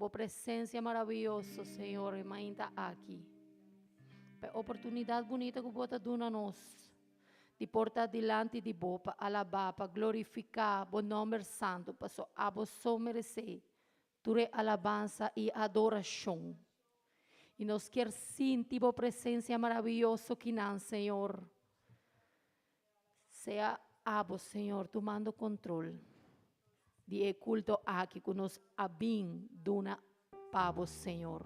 Pa bo presensia maravioso, Señor, e mainta aki. Pa e oportunidat bunita ku bo ta duna nos di por ta dilanti di bo pa alabá, pa glorifiká bo nòmber santu, paso abo so meresé tur e alabansa i adorashon. I nos kier sinti bo presensia maravioso kinan, Señor. Sea abo, Señor, tumando control di e culto aki cu nos a bin duna pa bo, Señor.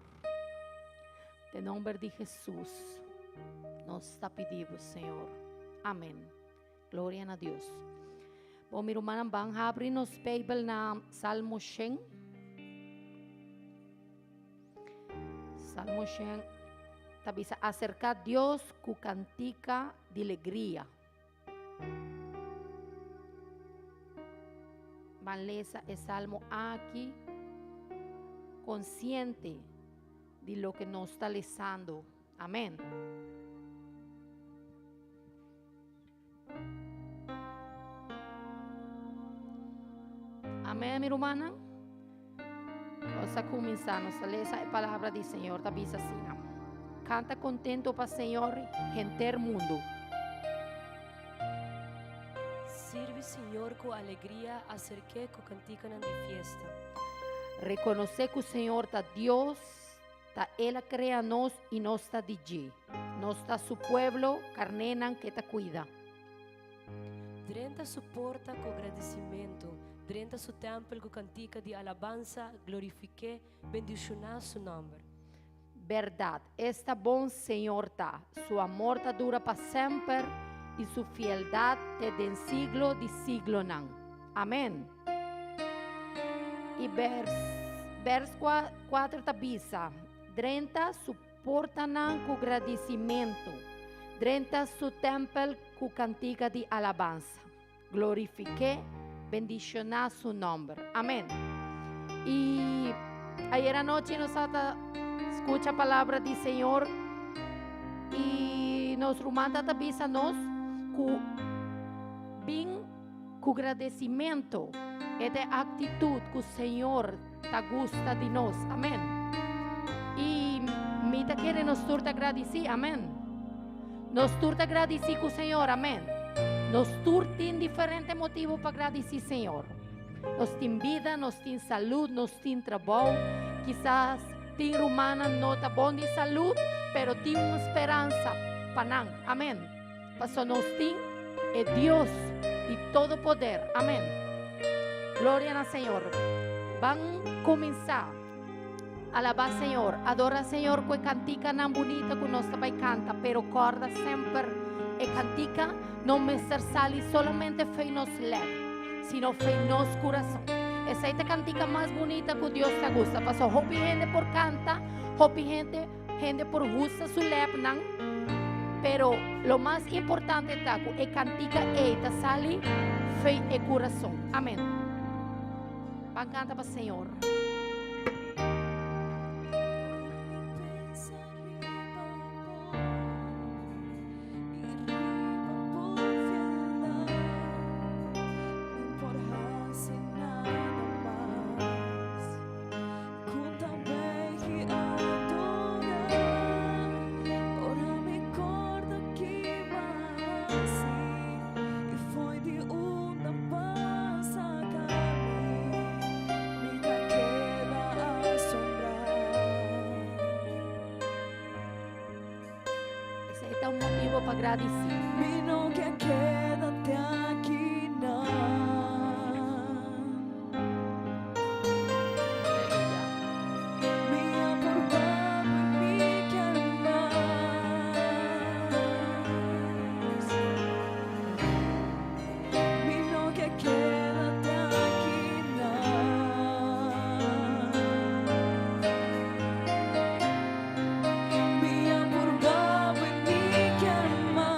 Den nomber di Jesus nos ta pidi bo, Señor. Amen. Gloria na Dios. Bon, mi rumannan, ban habri nos Bijbel na Salmo 100. Salmo 100 ta bisa acerca Dios cu cantica di legria. Ban lesa e salmo aki consciente di loke nos ta lesando. Amen. Amen, mi rumannan. Nos a kuminsá, nos a lesa e palabra di Señor, ta bisa asina. Kanta kontento pa Señor, henter mundu. Sirbi Señor ku alegria, aserk'é ku kantikanan di fiesta. Rekonosé ku Señor ta Dios, Ta El a krea nos i nos ta di dje. Nos ta su pueblo, karnénan k'e ta kuida. Drenta su porta ku gradisimentu, drenta su tèmpel ku kantika di alabansa, glorifik'é, bendishoná su nòmber. Bèrdat, esta bon Señor ta, su amor ta dura pa semper i su fieldat te den siglo di siglonan. Amèn. I bèrs bèrs kuater ta bisa, Drenta su portanan ku gradisimentu, drenta su tèmpel ku kantika di alabansa. Glorifik'é, bendishoná su nòmber. Amèn. I ayer anochi nos a ta skucha palabra di Señor i nos ruman ta ta bisa nos ku bin Ku gradesimentu, e ta e aktitut ku Señor ta gusta di nos. Amen. I mi ta kere nos tur ta gradisí. Amen. Nos tur ta gradisí ku Señor. Amen. Nos tur tin diferente motibu pa gradisí Señor. Nos tin bida, nos tin salud, nos tin trabou. Kisas tin rumannan no ta bon di salud, pero tin un speransa pa nan. Amen. Pasobra nos tin e Dios di todo poder. Amen. Gloria na Señor. Ban kuminsá alabá Señor, adora Señor ku e kantikanan bunita ku nos ta bai kanta, pero kòrda semper e kantika no mester sali solamente fei nos lèp, sino fei nos kurason. Esei ta e kantika mas bunita ku Dios ta gusta, pasobra hopi hende por kanta, hopi hende Hende por husa su lepnan, pero lo mas importante ta ku e kantika ei ta sali fei e kurason. Amen. Ban kanta pa Señor. Esei ta un motibo pa gradisí. Mi no ke keda te aki nan. Aleluya. Mi a purba ku mi ke mas. Mi no ke keda te aki nan. Mi a purba ku mi ke mas.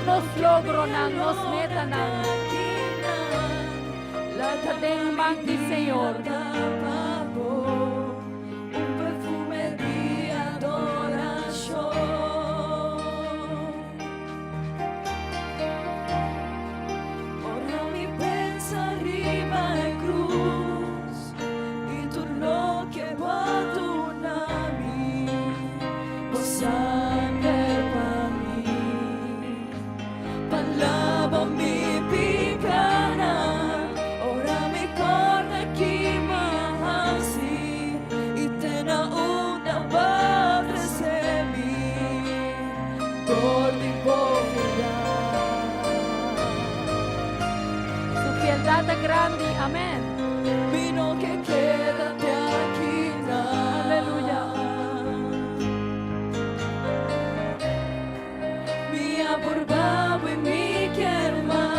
nos logronan, nos metanan ta den man di Señor. Un perfume di adorashon. Ora mi pensa riba e krus i tur loke bo a duna mi, bo sanger pa mi, pa laba mi pikánan. Ora mi kòrda ki m'a hasi i te na unda b'a trese mi dor di bo fieldat. Su fieldat ta grandi. Amèn. Mi no ke keda te akinan. Aleluya. Mi a purba bo i mi ke mas.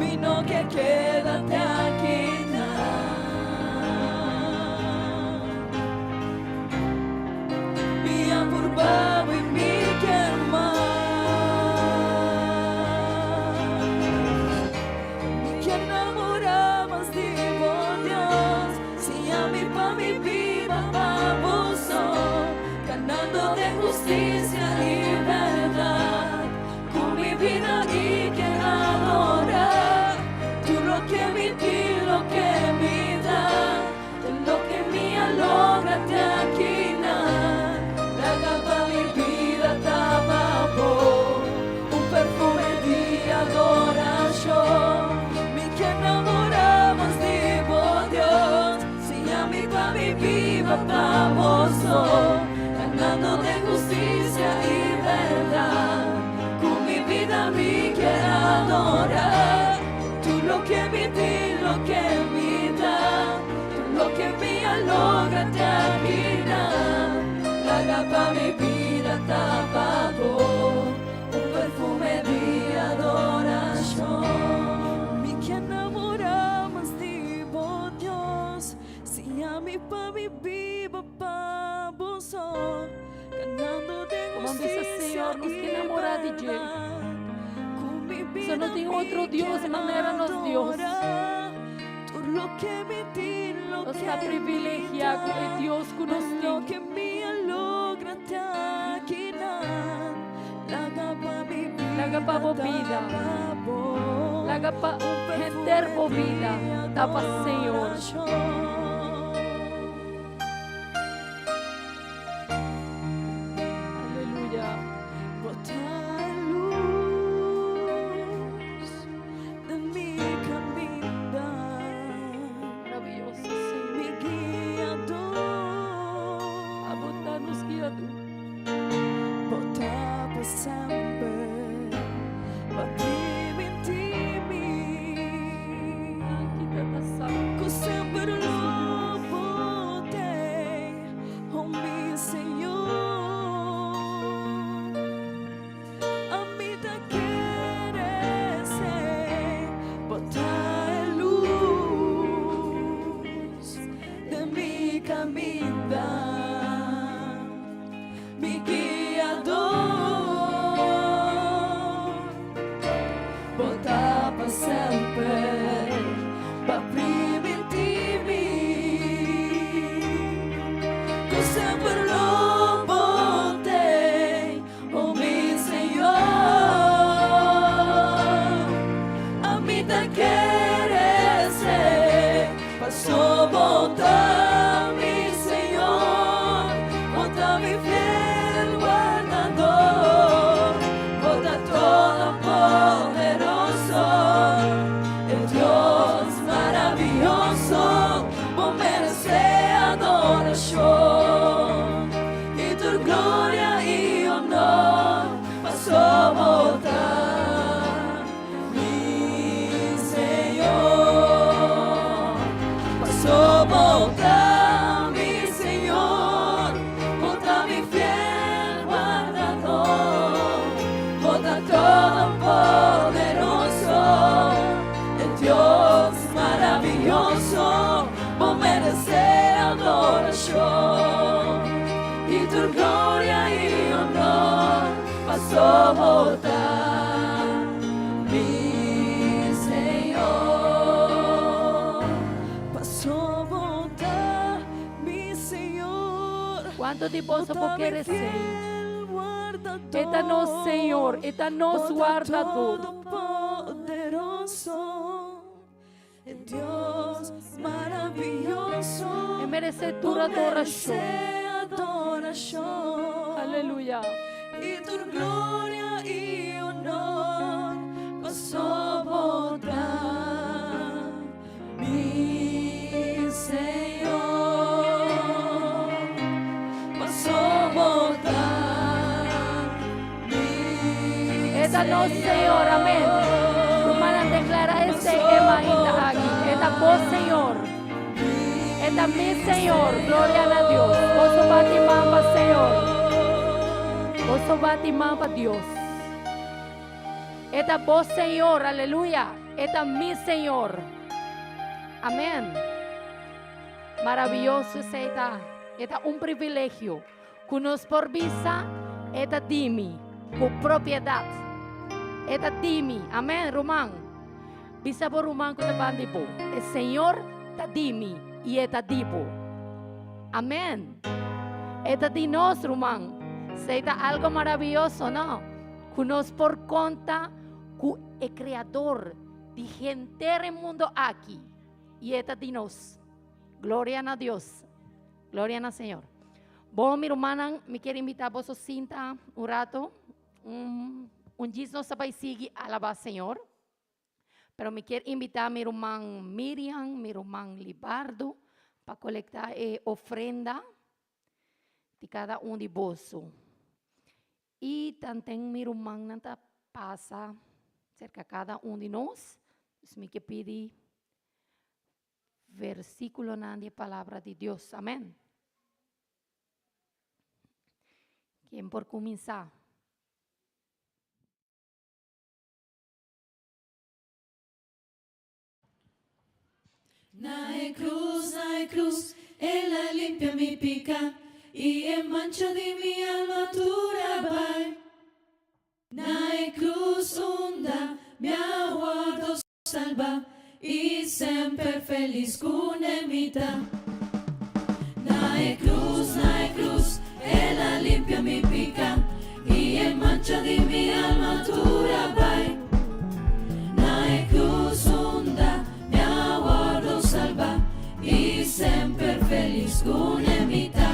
Mi no ke keda te akinan. Mi a purba bo i mi ke mas. Mi ke namorá mas di bo, Dios. Siña mi pa mi biba pa bo so, kanando den hustisia i bèrdat. Ku mi bida mi ke adorá. Tur loke mi tin, loke mi ta, tur loke mi a logra te akinan. Laga pa mi bida ta pa bo, un perfume di adorashon. Mi ke namorá mas di bo, Dios. Siña mi pa mi biba pa bo so, kanando den hustisia i bèrdat. Ku mi bida mi ke adorá. Tur loke mi tin, loke mi ta, tur loke mi a logra te akinan. Laga pa mi bida ta pa bo, un perfume di adorashon. Mi ke namorá mas di bo, Dios. Siña mi pa mi biba pa bo so, kanando den Komo bisa, hustisia Señor, nos i ke namorá di dje. bèrdat. Ku mi So no bida tin mi otro Dios ke manera nos Dios. adorá. Tur loke mi tin, Nos loke ta mi privilegiá ku ta, e Dios ku nos loke tin. mi a logra te akinan. Laga pa mi Laga pa bida bo bida. ta pa bo. Laga pa Un henter perfume bo di bida ta pa Señor. adorashon. Aleluya. Bo ta lus den mi kaminda, Maravioso, Señor. mi guiadó. Abo ta nos guiadó. Bo ta pa semper, b'a primintí mi. Aki ta santu. Ku semper lo bo t'ei, oh mi Señor. Ami ta kere esei, bo ta lus den mi kaminda, mi guiadó. Bo ta pa semper, b'a primintí mi. Ku semper lo bo t'ei, oh mi Señor. Ami ta kere esei, paso bo ta mi Señor, bo ta mi fiel wardadó, bo ta todopoderoso, e Dios maravioso, bo meresé adorashon. I tur gloria i honor, paso bo ta mi Señor. Paso bo ta mi Señor, bo ta mi fiel wardadó, bo ta todopoderoso, e Dios maravioso, bo meresé adorashon. I tur gloria i honor paso bo ta mi Señor. Paso bo ta mi Señor. Cuanto di Bo boso ta por mi kere esei? fiel E ta nos wardador. Señor, e ta nos Bo ta wardador. todopoderoso. Dios maravilloso. E merece tur adoracion. Merece adoracion. Aleluya. Y tur gloria y honor paso bo ta mi Señor. Paso bo ta mi E ta nos Señor, amén. Rumannan, declara esey e mainta aki. E ta bo Señor. E ta mi Señor. Gloria na Dios. Boso bati man pa Señor. Boso bati man pa Dios. E ta bo Señor, aleluya. E ta mi Señor. Amén. Maraviyoso esey ta. E ta un privilegio ku nos por bisa e ta di mi ku propiedat. E ta di mi. Amén, ruman. Bisa bo ruman ku ta banda di bo, E Señor ta di mi i e ta di bo. Amén. E ta di nos, ruman. Esei ta algo maraviyoso, no? Ku nos por konta ku e Kreador di henter e mundo aki i e ta di nos. Gloria na Dios. Gloria na Señor. Bon, mi rumannan, mi kier invita boso sinta un rato. Un, un djis nos ta bai sigui alaba Señor. Pero mi kier invita mi ruman Miriam, mi ruman Libardo, pa colecta e ofrenda di cada un di boso. Y tanten mi rumannan ta pasa cerca cada un di nos, dus mi ke pidi Versículonan di e Palabra di Dios. Amén. Ken por kuminsá? Na e cruz, na e cruz, El a limpia mi pica y e mancha di mi alma tur a bai. Na e cruz unda mi a wordo salba y semper feliz cune mi ta. Na e cruz, na e cruz, El a limpia mi pica y e mancha di mi alma tur a bai. Na e cruz unda mi a wordo salba y semper feliz cune mi ta.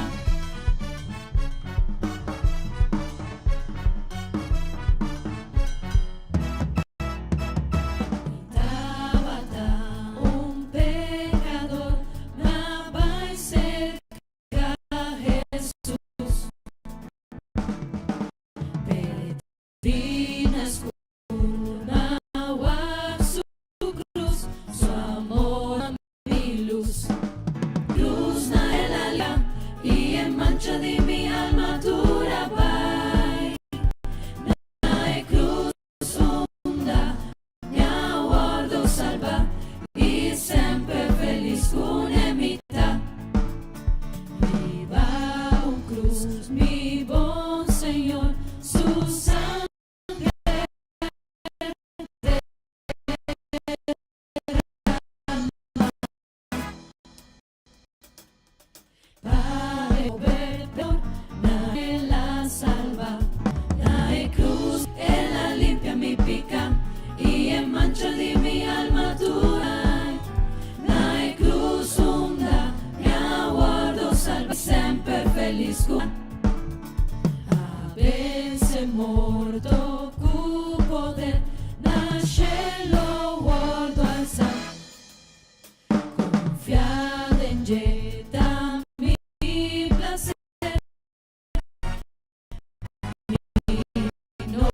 Mi tabata un pecador, m'a bai cerca Jesús. Perdí na scur, m'a wak su cruz, su amor ta mi luz. Cruz na el a lia y e mancha di mi alma tur a bai. Na e cruz unda mi a wordo salba y semper feliz cune mi ta. Riba un cruz mi bon Señor su sangre derama. Pa e pober peor na el a salba. Na e cruz el a limpia mi pica y e mancha di mi alma tur ai. Na e cruz unda mi a wordo salba y semper feliz cu A vence morto cu poder na cielo wordo alza. Confia den dje ta mi placer. Mi no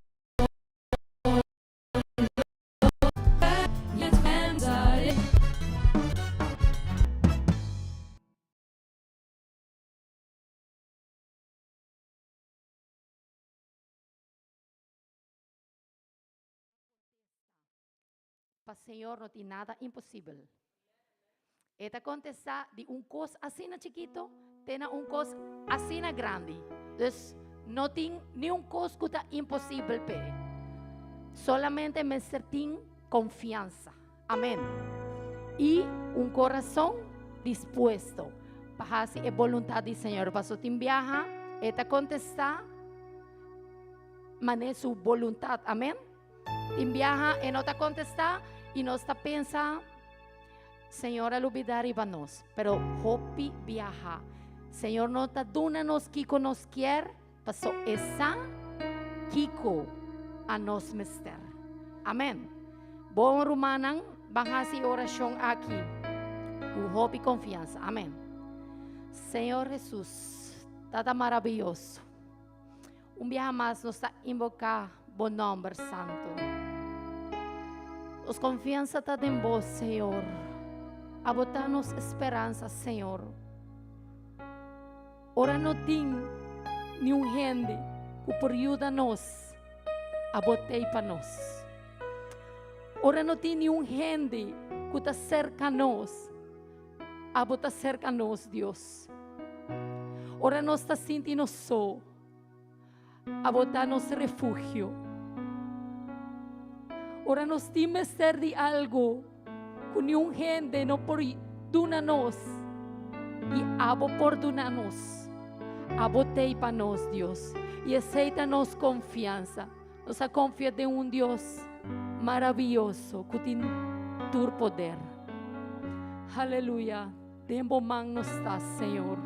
lo pensaré. Pa Señor no tin nada imposibel. E ta kontestá di un kos asina chikito te na un kos asina grandi. Dus no tin niun kos ku ta imposibel p'e. Solamente mester tin konfiansa. Amèn. I un korason dispuesto pa hasi e boluntat di Señor. Paso tin biaha e ta kontestá manera su boluntat. Amèn. Tin biaha e no ta kontestá i nos ta pensa, Señor a lubidá riba nos. Pero hopi biaha Señor no ta duna nos kiko nos kier, paso e sa kiko a nos mester. Amèn. Bon rumannan, ban hasi e orashon aki ku hopi konfiansa. Amèn. Señor Hesus, Tata marabiyoso. Un biaha mas nos ta invoká bo nòmber santu. Nos konfiansa ta den bo, Señor. Abo ta nos speransa, Señor. Ora no tin niun hende ku por yuda nos, abo t'ei pa nos. Ora no tin niun hende ku ta serka nos, Abo ta serka nos, Dios. Ora nos ta sinti nos so, abo ta nos refugio. Ora nos tin mester di algo ku niun hende no por duna nos, i abo por duna nos. Abo t'ei pa nos, Dios. I esei ta nos konfiansa. Nos a konfia den un Dios maravioso ku tin tur poder. Aleluya! Den bo man nos ta, Señor.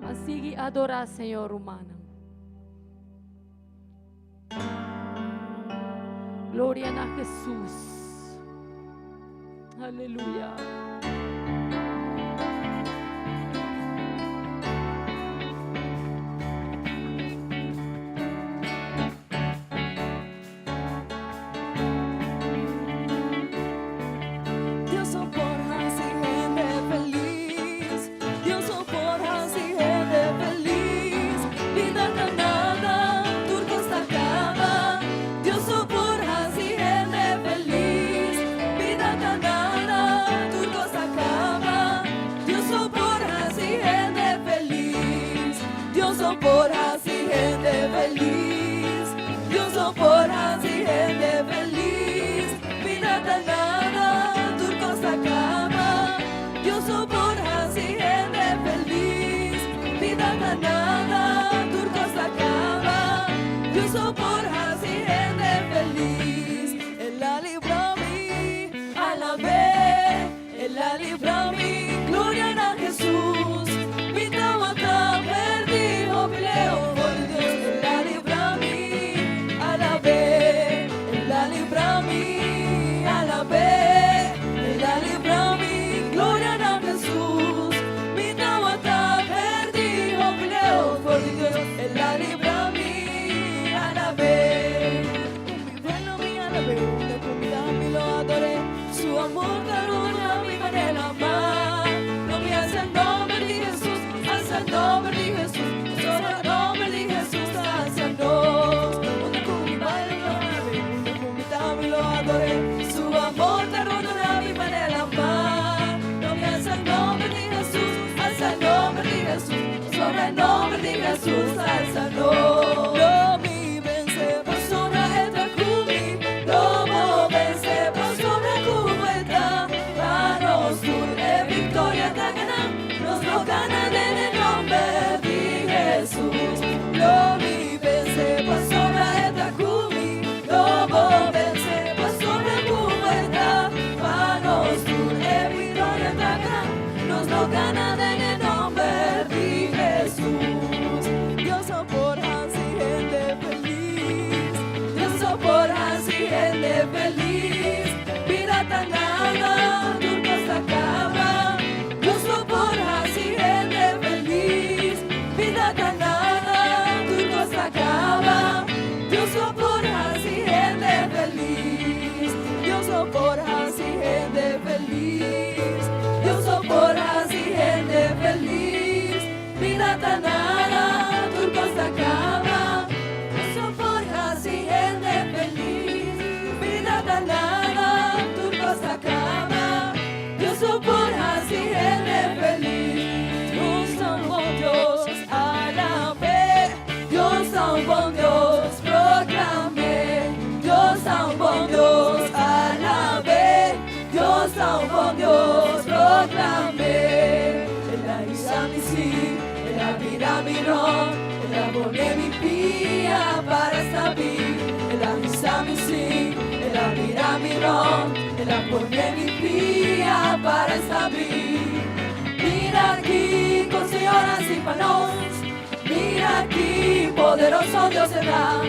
Ban sigui adorá Señor, rumannan. Gloria na Jesús. Aleluya. Dios no por hasi hende felis. Dios no por hasi hende felis. Bida ta nada, tur kos ta kaba. Dios no por hasi hende felis. Bida ta nada, tur kos ta kaba. Dios no por hasi hende felis. Dios no por hasi hende felis. Dios no por hasi hende felis. Bida ta nada, tur kos ta kaba. Dios no por hasi hende felis. Bida ta nada, tur kos ta kaba. Dios no por hasi hende felis. El a libra mi, alab'é. El a libra mi, gloria na Hesus. Mi tabata perdí, hopi leu for di Dios. El a libra mi, alab'é. El a libra mi, alab'é. El a libra mi, gloria na Hesus. Mi tabata perdí, hopi leu for di Dios. El a libra mi, alab'é. Ku mi pueblo mi alab'é, unda ku mi ta mi lo ador'é. Su amor ta runa mi manera amá. Lo mi alsa el nomber di Hesus, alsa el nomber di Hesus, pasobra el nomber di Hesus ta alsa nos. Unda ku mi bai lo alab'é, unda ku mi ta mi lo ador'é. Su amor ta runa mi manera amá. Lo mi alsa el nomber di Hesus, alsa el nomber di Hesus, pasobra el nomber di Hesus ta alsa nos. Lo mi vense pasobra e ta ku mi, lo bo vense pasobra ku bo e ta pa nos tur e viktoria ta gana, nos lo gana den e nomber di Hesus. Lo mi vense pasobra e ta ku mi, lo bo vense pasobra ku bo e ta pa nos tur e viktoria ta gana, nos lo gana den e nomber di Hesus. Dios no por hasi hende felis. Dios no por hasi hende felis. Bida ta nada, tur kos ta kaba. Dios no por hasi hende felis. Bida ta nada, tur kos ta kaba. Dios no por hasi hende felis. Dios no por hasi hende felis. Dios no por hasi hende felis. Bida ta nada, tur kos ta kaba. Dios no por hasi hende felis. Bida ta nada, tur kos ta kaba. Dios no por hasi. bira mi rònt, El a pone mi pia para stabil. El a hisa mi sí, El a bira mi rònt, El a pone mi pia para stabil. Mira kiko Señor a hasi pa nos, mira ki poderoso Dios e ta.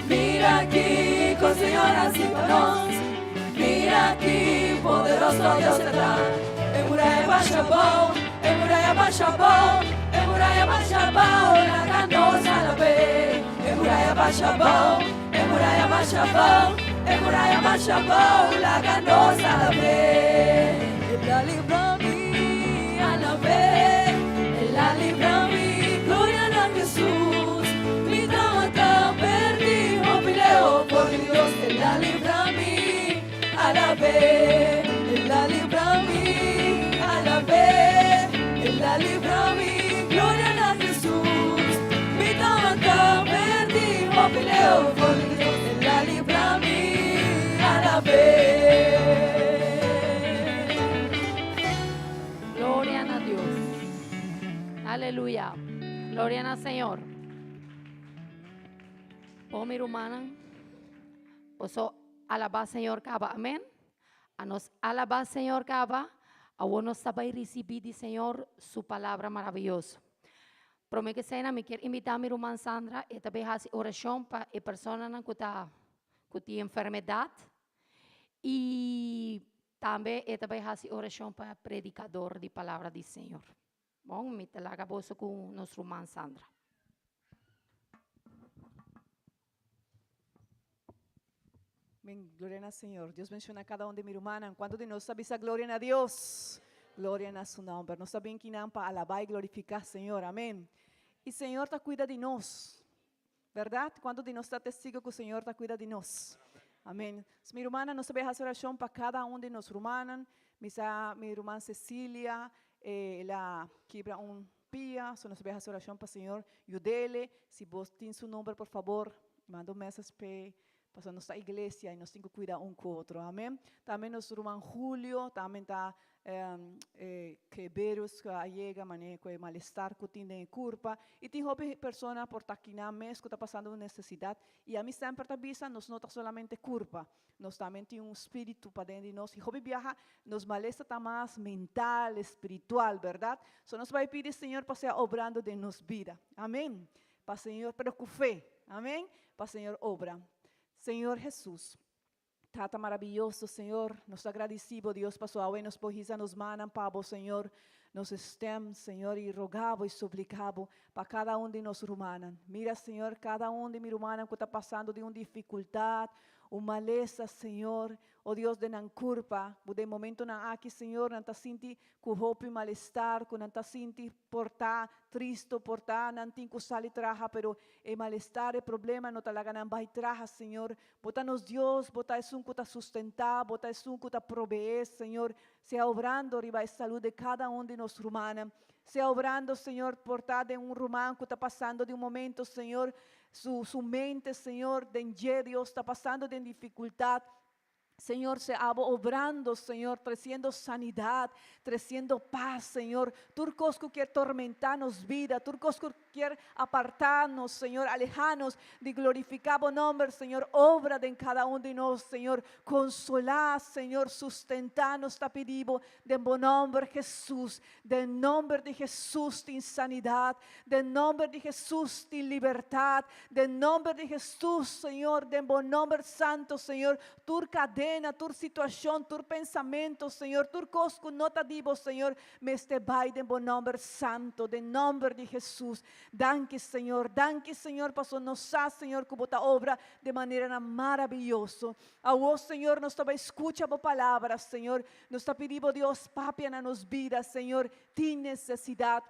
Mira kiko Señor a hasi pa nos, mira ki poderoso Dios e ta. E muraya basha abou, e muraya basha abou, e muraya basha abou, laga nos alab'é. E muraya basha abou, e muraya basha abou, e muraya basha abou, laga nos alab'é. El a libra mi, alab'é, el a libra mi, gloria na Jesus. Mi tabata perdí, hopi leu for di Dios, el a libra mi, alab'é, el a libra mi, alab'é, el a libra mi, gloria na Jesus. Mi tabata perdí, hopi leu for di Dios, el a libra mi, alab'é. Gloria na Dios. Aleluya. Gloria na Señor. Oh, mi rumannan. Boso alabá Señor kaba. Amèn. A nos alabá Señor kaba. Awor nos ta bai risibí di Señor su palabra maravioso. Promé ku esei mi kier invitá mi ruman Sandra, e ta bai hasi orashon pa e personanan ku ta ku tin enfermedat i tambe e ta bai hasi orashon pa predikador di palabra di Señor. Bon, mi ta laga boso ku nos ruman Sandra. Amén. Gloria na Señor. Dios bendiciona cada un di mi rumannan. Cuanto di nos ta bisa gloria na Dios? Gloria na su nomber. Nos ta bin kinan pa alaba y glorifica Señor. Amén. Y Señor ta cuida di nos. Berdad? Cuanto di nos ta testigo cu Señor ta cuida di nos? Amén. So, mi rumannan, nos ta bay haci oracion pa cada un di nos rumannan. Mi sa mi ruman Cecilia, eh, el a kibra un pia, so nos ta bay haci oracion pa Señor yudele. Si bo tin su number, por favor, manda un message p'e. Pasobra nos ta iglesia y nos tin cu cuida un cu otro. Amen. Tambe nos ruman Julio, tambe ta e virus cu a yega, mane cu e malestar cu tin den e curpa. Y tin hopi persona por ta aki nan mes cu ta pasando un necesidad. Y ami semper ta bisa, nos no ta solamente curpa, nos tambe tin un spiritu paden di nos. Y hopi biaha nos malesa ta mas mental, espiritual, berdad? So nos bay pidi Señor pa sea obrando den nos bida. Amen. Pa Señor, pero cu fe. Amen. Pa Señor obra. Señor Jesus, Tata maraviyoso, Señor, nos ta agradeci Bo, Dios, paso awe nos por hisa nos mannan pa Bo, Señor, nos stem, Señor, y roga Bo y suplica Bo pa cada un di nos rumannan. Mira, Señor, cada un di mi rumannan cu ta pasando di un dificultad, un malesa, Señor, O Dios, den nan kurpa, bo den momentonan aki, Señor, nan ta sinti ku hopi malestar, ku nan ta sinti por ta tristo, por ta nan tin ku sali traha, pero e malestar, e problema no ta laga nan bai traha, Señor. Bo ta nos Dios, Bo ta esun ku ta sustentá, Bo ta esun ku ta probeé, Señor. Sea obrando riba e salud de kada un di nos rumannan. Sea obrando, Señor, por ta den un ruman ku ta pasando di un momento, Señor, Su su mente, Señor, den dje, Dios, ta pasando den dificultad. Señor, sea abo obrando, Señor, treciendo sanidad, treciendo paz, Señor. Tur cos cu kier tormenta nos vida, tur cos cu kier aparta nos, Señor, aleha nos di glorifica bo nomber, Señor, obra den cada un di nos, Señor. Consola, Señor, sustenta nos, ta pidi bo den bo nomber, Jesus. Den nomber di Jesus tin sanidad, den nomber di Jesus tin libertad, den nomber di Jesus, Señor, den bo nomber santo, Señor, tur cadena, tur situacion, tur pensamento, Señor, tur cos cu no ta di bo, Señor, mester bay den bo nomber santo, den nomber di Jesus. Danki, Señor, danki, Señor, paso nos sa, Señor, cu bo ta obra den maneranan maraviyoso. Awor, Señor, nos ta bay scucha bo palabra, Señor. Nos ta pidi bo Dios papia na nos bida, Señor, tin necesidad.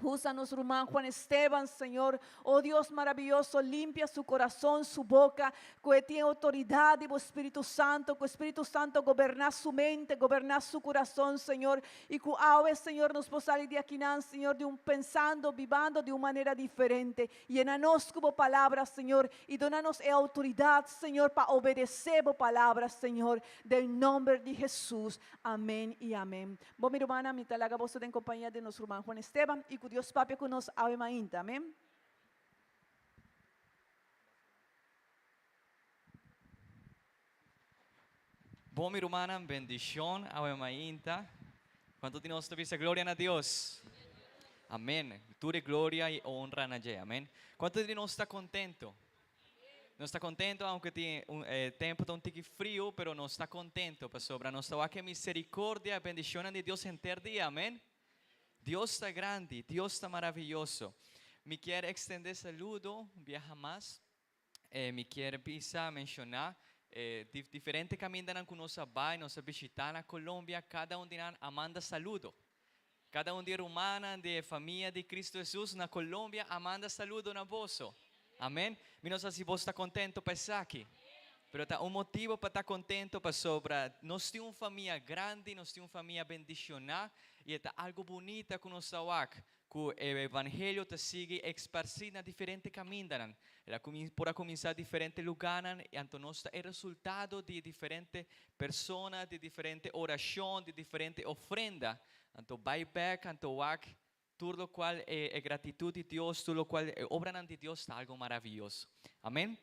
Usa nos ruman Juan Esteban, Señor. Oh Dios maravilloso, limpia su corazón, su boca, cu e tin autoridad di bo Spiritu Santo, cu Spiritu Santo goberna su mente, goberna su corazón, Señor. Y cu awe, Señor, nos por sali di akinan, Señor, di un pensando, bibando di un manera diferente. Yena nos cu bo palabra, Señor, y duna nos e autoridad, Señor, pa obedece bo palabra, Señor. Den nomber di Jesus. Amen y amen. Bo mi rumannan, mi ta laga boso den compañia di nos ruman Juan Esteban y cu. Ku Dios papia ku nos awe mainta. Amén. Bon mi rumannan, bendicion awe mainta. Cuanto di nos ta bisa gloria na Dios? Amen. Tur e gloria y honra na dje. Amen. Cuanto di nos ta contento? Nos ta contento aunke tin un eh, tempo ta un tiki frio, pero nos ta contento pasobra nos ta wak e misericordia y bendicionnan di Dios henter dia. Amen. Dios ta grandi, Dios ta maravilloso. Mi kier extende saludo un biaha mas. Eh, mi kier bisa, menciona, eh, di diferente camindanan cu nos a bay, nos a bishita na Colombia, cada un di nan a manda saludo. Cada un di e rumannan di e famia di Cristo Jesus na Colombia a manda saludo na boso. Amen. Mi no sa si boso ta contento pa esaki, pero ta un motibo pa ta contento pasobra nos tin un famia grandi, nos tin un famia bendiciona y e ta algo bunita cu nos ta wak Ku e evangelio ta sigui eksparsí na diferente kamindanan. El a por a kuminsá diferente lugánan i anto nos ta e resultado di diferente persona, di diferente orashon, di diferente ofrenda. Anto bai bèk, anto wak tur lokual e e gratitut di Dios, tur lokual e obranan di Dios ta algu maravioso. Amen.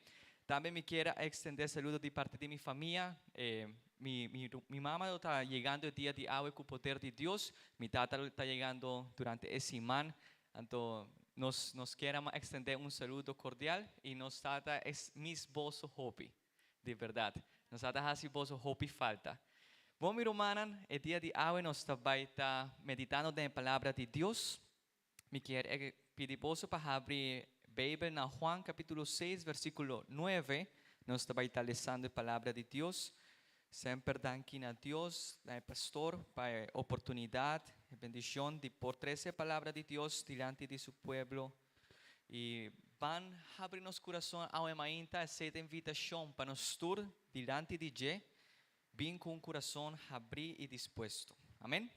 Tambe mi kier a ekstendé saludo di parti di mi famia. E Mi, mi, mi mama lo ta yegando e dia di awe ku poder di Dios. Mi tata lo ta yegando durante e siman. Anto nos, nos kier a extende un saludo cordial y nos tata es mis boso hopi. Di berdad. Nos tata hasi boso hopi falta. Bon mi rumannan, e dia di awe nos ta bai ta meditando den e palabra di Dios. Mi kier e pidi boso pa habri Beibel na Juan capítulo 6 versículo 9. Nos ta bai ta lesando e palabra di Dios. Semper danki na Dios, na e pastor pa e oportunidad, e bendicion di por trece e palabra di Dios dilanti di su pueblo. Y ban habri nos curason awe mainta, esey ta invitacion pa nos tur dilanti di dje, bin cu un curason habri y dispuesto. Amen.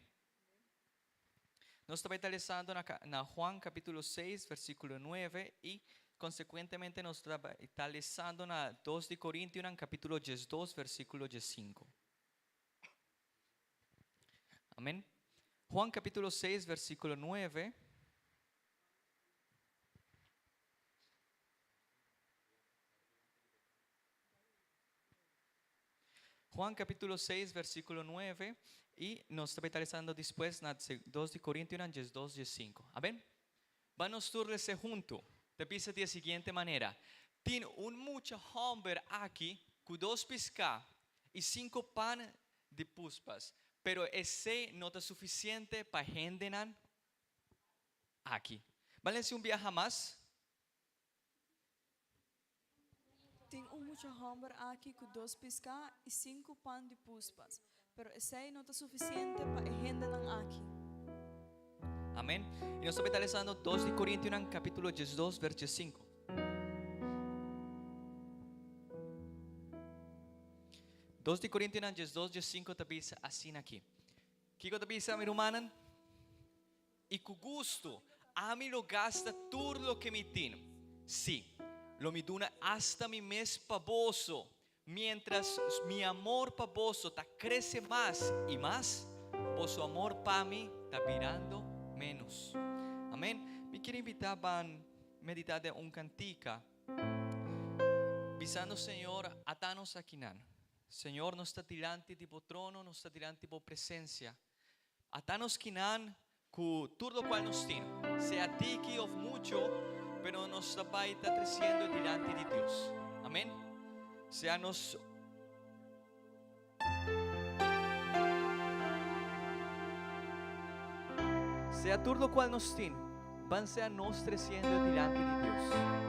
Nos ta bai ta lesando na, na Juan capítulo 6, versículo 9 y consecuentemente nos ta bai ta lesando na 2 di Corintionan capítulo 12, versículo 15. Amén. Juan capítulo 6, versículo 9. Juan capítulo 6, versículo 9 y nos ta bai lesando despues na 2 di Corintionan 12, 15. Amen? Ban nos tur lese hunto. Ta bisa di e siguiente manera, Tin un mucha homber aki cu dos piscá y cinco pan di puspas, pero esey no ta suficiente pa hendenan aki. Ban lese un biaha mas. Tin un mucha hòmber aki ku dos piská i sinku pan di puspas, pero esei no ta sufisiente pa e hendenan aki. Amen. I nos ta bai ta lesando 2 di Korintionan kapítulo 12 vèrs 5. Dos di Korintionan 12 5 ta bisa asina aki. Kiko ta bisa mi rumannan? I ku gustu ami lo gasta tur loke mi tin. Sí, lo mi duna asta mi mes pa boso. Miéntras mi amor pa boso ta krese mas i mas, boso amor pa mi ta birando ménos. Amén. Mi kier invitá ban meditá den un kantika, bisando, Señor, ata nos akinan. Señor, nos ta dilanti di bo trono, nos ta dilanti bo presensia. Ata nos kinan ku tur lokual nos tin, sea tiki òf mucho, pero nos ta bai ta tresiendo dilanti di Dios. Amen. Sea nos Sea tur lokual nos tin, ban sea nos tresiendo dilanti di Dios.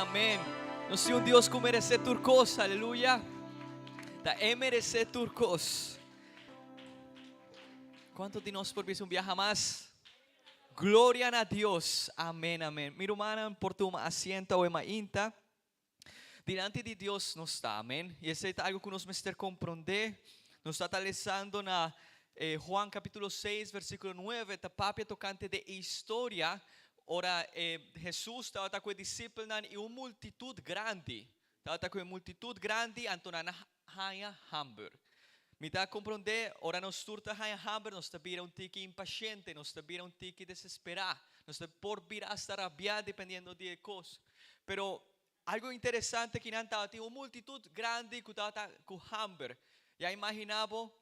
Amèn. Nos tin un Dios ku meresé tur kos, aleluya. Ta E meresé tur kos. Kuantu di nos por bisa un biaha mas? Gloria na Dios. Amèn, amèn. Mi rumannan por tuma asiento awe mainta. Dilanti di Dios nos ta, amèn. I esei ta algu ku nos mester komprondé. Nos ta ta lesando na eh, Juan kapítulo 6, versíkulo 9, ta papia tokante de e historia ora eh, Hesus tabata ku e disipelnan i un multitut grandi. Tabata ku e multitut grandi, anto nan a haña hamber. Mi ta komprondé, ora nos tur ta haña hamber, nos ta bira un tiki impashente, nos ta bira un tiki desesperá, nos ta por bira asta rabiá dependiendo di e kos. Pero algu interesante ki nan tabatin un multitut grandi ku tabata ku hamber. Ya imaginá bo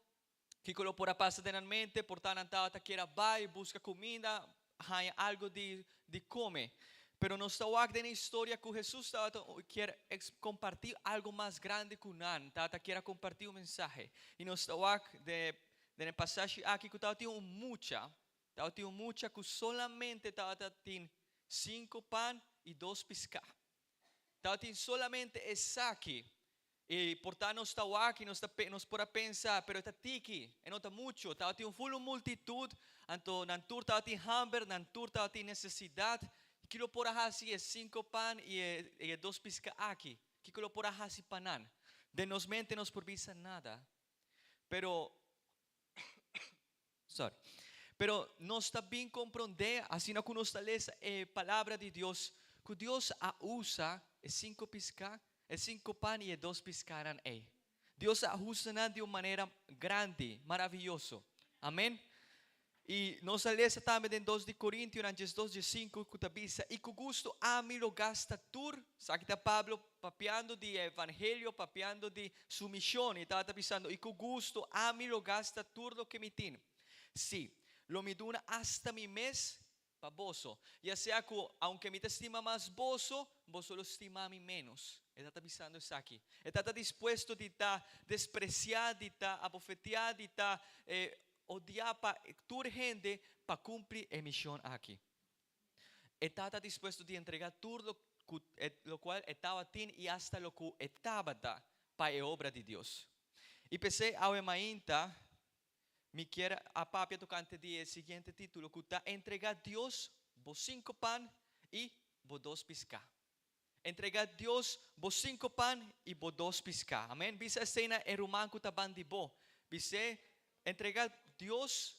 kiko lo por a pasa den nan mente, por ta nan tabata kier a bai buska kuminda, haña algu di di kome. Pero nos ta wak den e historia ku Hesus tabata kier kompartí algu mas grandi ku nan, tabata kier a kompartí un mensahe. I nos ta wak den den e pasashi aki ku tabatin un mucha, tabatin un mucha ku solamente tabata tin sinku pan i dos piská. Tabatin solamente esaki. I por ta nos ta wak i nos ta nos por a pensa, pero e ta tiki, e no ta muchu. Tabatin un ful un multitut, anto nan tur tabatin hamber, nan tur tabatin nesesidat. Ki lo por a hasi e sinku pan i e i e dos piska aki? Kiko lo por a hasi pa nan? Den nos mente nos por bisa nada. Pero Sorry. Pero nos ta bin komprondé, asina ku nos ta lesa e Palabra di Dios, ku Dios a usa e sinku piská, e sinku pan i e dos piskánan ei. Dios a usa nan di un manera grandi, maravioso. Amèn. I nos a lesa tambe den dos di Korintionan 12 15 ku ta bisa, I ku gustu ami lo gasta tur, esaki ta Pablo papiando di e evangelio, papiando di su mishon, i tabata bisando, I ku gustu ami lo gasta tur loke mi tin. Sí, lo mi duna asta mi mes pa boso. Ya sea ku aunke mi ta stima mas boso, boso lo stima mi ménos. E tabata bisando esaki. E tabata dispuesto di ta despresiá, di ta abofeteá, di ta odiá pa tur hende pa kumpli e mishon aki. E tata dispuesto di entrega tur lo ku e lokual e tabatin i asta lo ku e tabata pa e obra di Dios. I p'esei awe mainta mi kier a papia tokante di e siguiente titulo ku ta Entrega Dios bo sinku pan i bo dos piská. Entrega Dios bo sinku pan i bo dos piská. Amen. Bisa esei na e ruman ku ta ban di bo. Bis'é, Entrega Dios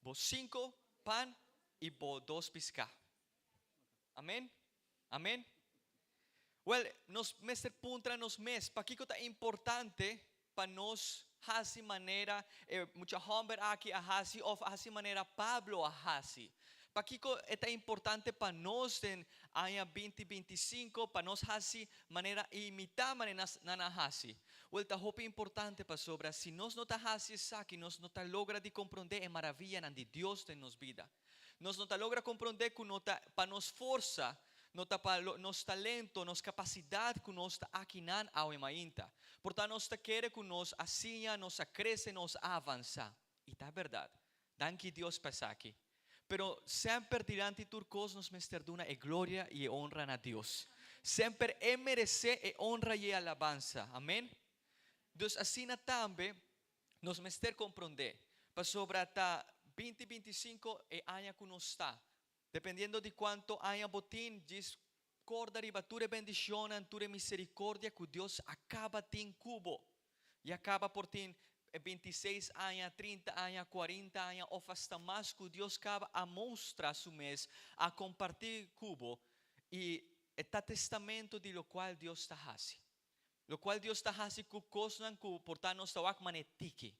Bo sinku pan i bo dos piská. Amen? Amen? Wèl, nos mester puntra nos mes, pakiko ta importante pa nos hasi manera e mucha hòmber aki a hasi òf hasi manera Pablo a hasi? Pakiko e ta importante pa nos den aña binti 25 pa nos hasi manera imitá manera nan a hasi? Wel, ta hopi importante pasobra si nos no ta hasi esaki nos no ta logra di komprondé e maravianan di Dios den nos bida. Nos no ta logra komprondé ku no ta pa nos forsa, no ta pa nos talento, nos kapasidat ku nos ta akinan awe mainta. Por ta nos ta kere ku nos a siña, nos a krese, nos a avansá. I ta bèrdat. Danki Dios pa esaki. Pero semper dilanti tur kos nos mester duna e gloria i e honra na Dios. Semper E meresé e honra i e alabansa. Amen. Dus asina tambe nos mester komprondé, pasobra ta 20 25 e aña ku nos ta. Dependiendo di kuantu aña bo tin, djis korda riba tur e bendishonnan, tur e miserikordia ku Dios a kaba tin ku bo. Ya kaba por tin 26 aña, 30 aña, 40 aña òf asta mas ku Dios kaba a mostra su mes, a kompartí ku bo i e ta testamento di lokual Dios ta hasi. Lokual Dios ta hasi ku kosnan ku por ta nos ta wak manera tiki.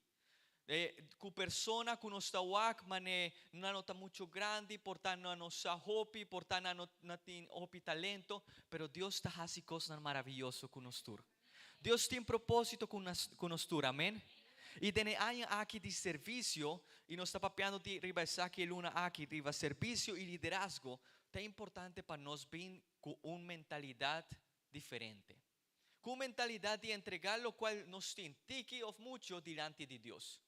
Ku persona ku nos ta wak manera nan no ta muchu grandi, por ta nan no sa hopi, por ta nan no tin hopi talento, pero Dios ta hasi kosnan maravioso ku nos tur. Dios tin propósito ku ku nos tur, amén. I den e aña aki di servisio, i nos ta papiando di riba esaki e luna aki, riba servisio i liderazgo, ta importante pa nos bin ku un mentalidat diferente. Ku un mentalidat di entregá lokual nos tin, tiki òf mucho, dilanti di Dios.